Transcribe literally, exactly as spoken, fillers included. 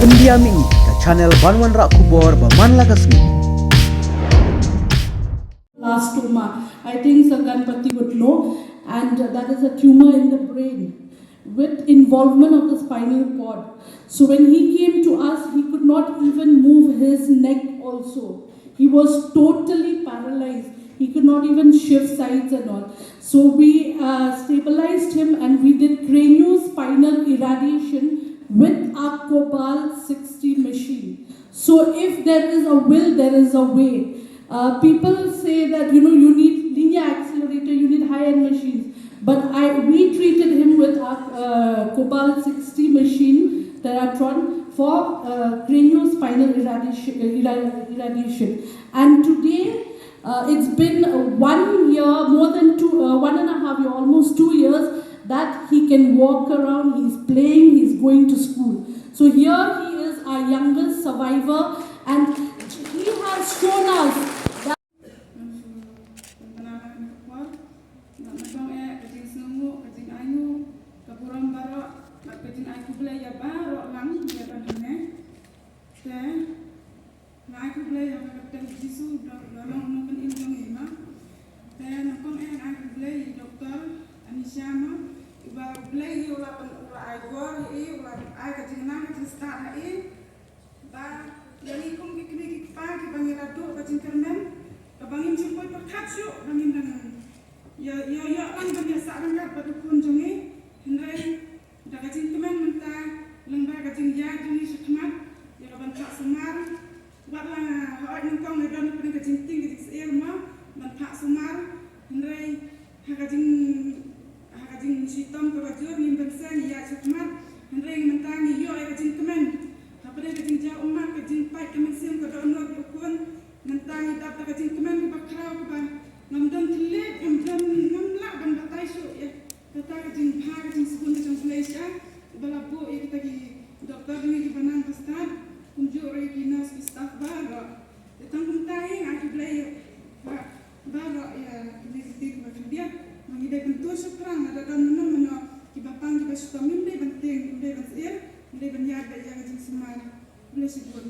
Pyndiam ïa ngi ka channel ban wanrah khubor ba man la ka sngi. Blastoma. I think Sir Ganpati would know, and that is a tumor in the brain with involvement of the spinal cord. So when he came to us, he could not even move his neck also. He was totally paralyzed. He could not even shift sides and all. So we uh, stabilized him and we did craniospinal irradiation with our Cobalt sixty machine. So if there is a will, there is a way. Uh, people say that you know you need linear accelerator, you need high-end machines. But I we treated him with our uh, Cobalt sixty machine, Teratron, for uh, craniospinal irradiation, irradiation. And today, uh, it's been uh, one year, more than two, uh, one and a half year, almost two years that he can walk around, he's playing, he's going to school. So here he is, our youngest survivor, and he has shown us that. Nga ai khublei ha ka kyrteng Jisu, da long nongpynim jong i ma. Te nyngkong eh nga ai khublei i Doktor Anisha ma, iba U Blei i u la pyn u la ai bor i, u la ai ka jingnang ka jingstad ha i. Ba ïa ngi kum ki kmie ki kpa kiba ngi la duh ka jingkyrmen, kaba ngim shym poi pyrkhat shuh ba ngin dang ïa ïa ïa lang ban ïa sah ryngkat bad u khun jong ngi. Hynrei da ka jingkmen mynta, lyngba ka jingïaid jong ngi shakhmat ïa ka ban phah sumar. Wat la hooid nyngkong ngi don pynban ka jingtieng ka jingsyier mo ban phah sumar, hynrei ha ka jing ha ka jingshitom kaba jur ngim ban seng ïa shakhmat, hynrei mynta ngi ïoh ïa ka jingkmen. Hapdeng ka jingjaw ummat, ka jingpait ka mynsiem ka dohnud ïa u khun, mynta ngi dap da ka jingkmen kaba khraw kaba ngam don thylliej, ngam don, ngam lah ban batai shuh ïa kata ka jingbha ka jingsbun ka jong U Blei sha uba la buh ïa kita ki doktor jong ngi kiba nang ba stad, kumjuh ruh ïa ki nurse ki staff baroh. Te tang kumta hi nga ai khublei ïa baroh ïa kine ki ktien kiba khyndiat. Ba ngi dei ban tur shaphrang lada don mano mano kiba pang kiba shitom, ngim dei ban tieng, ngim dei ban syier, ngim dei ban ïaid beit ïa ka jingsumar. Khublei shibun.